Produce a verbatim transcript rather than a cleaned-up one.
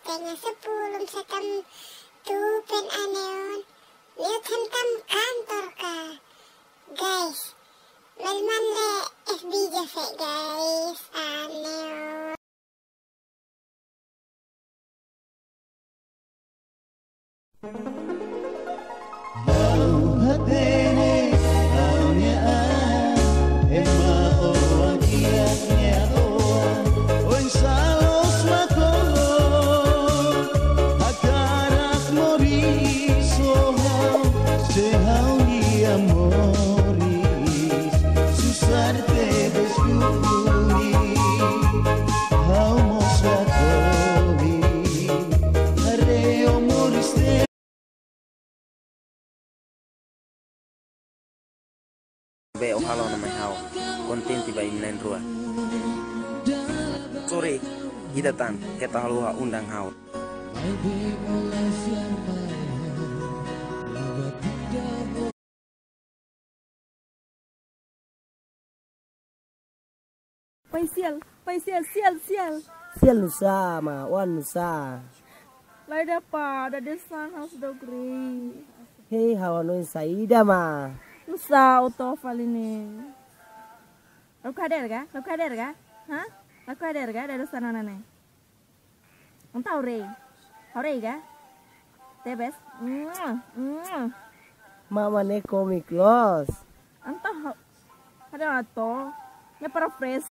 tenga sepulum setam tupen aneon. Lihat hentam kantor ka. Guys, melman le F B J fe guys. Aneon. Ha'u hatene ha'u-nia an, ema oan di'ak nia oan, oinsá loos mak oan, hakarak moris ho ha'u, se ha'u-nia moris susar tebes duni, ha'u mós lakohi haree ó moris tebes. Be ó halo ona mai ha'u. Kontente ba imi na'in-rua. Sorry, ida tan, keta haluha undang ha'u. Pai sial, pai sial, sial, sial. Sial nusá, ma, oan nusá. Lai da pa, da desan ha'u seidauk rei. Hei, ha'u hanoin saida, ma. Nusá, ó to'o fali ne'e. Lakohi hadeer ka? Lakohi hadeer ka? Ha? Lakohi hadeer ka? Da desan ona ne'e. Entaun ha'u rei. Ha'u rei ka? Tebes. Mua, mua. Mama ne'e komik loos. Entaun ha'u, hadeer ona to'o. Ne'e para fresh